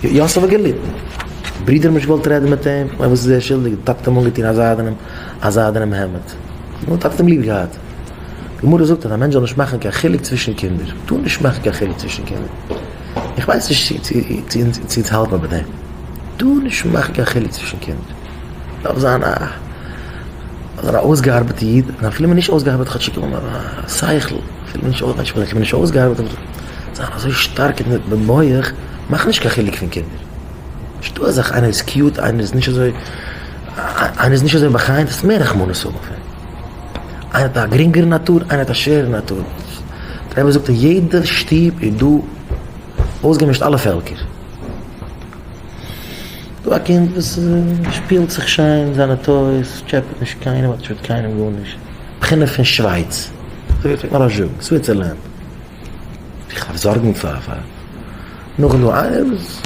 יוסף האט געליטן. ברידער האבן נישט געוואלט רעדן מיט אים, כ'מיין וואס איז ער שולדיג, די טאטע האט אים אנגעטון א זיידענעם א זיידענעם העמד. נו, טאטע האט אים ליב געהאט. די גמרא זאגט אז א מענטש זאל נישט מאכן קיין חילוק צווישן קינדער. מ'טאר נישט מאכן קיין חילוק צווישן קינדער. איך ווייס נישט צו צו צו אונז האלט מען ביי דעם. מ'טאר נישט מאכן קיין חילוק צווישן קינדער. דארף זיין א זיין א אויסגעארבעטע איד, און אפילו מען נישט אויסגעארבעט כאטשיג האבן א שכל, אפילו נישט אויס נישט אויסגעארבעט אבער זיין אזוי שטארק אין די מח, מאך נישט קיין חילוק פון קינדער. נישטא אזא זאך איינער איז cute איינער איז נישט אזוי, איינער איז נישט אזוי בא'חנ'ט, האסט מער רחמנות האבן אויף אים. איינער האט א גרינגערע נאטור, איינער האט א שווערע נאטור. דער רבי זאגט אין יעדע שטוב איז דא אויסגעמישט אלע פעלקער. דא א קינד וואס שפילט זיך שיין זיינע toys, טשעפעט נישט קיינעם, האט נישט מיט קיינעם גארנישט. בחינה פון שווייץ. אזוי פלעגט מען ארויס זאגן, סוויצערלענד. איך דארף זארגן פאר פאר. נאכדעם דא איינער וואס.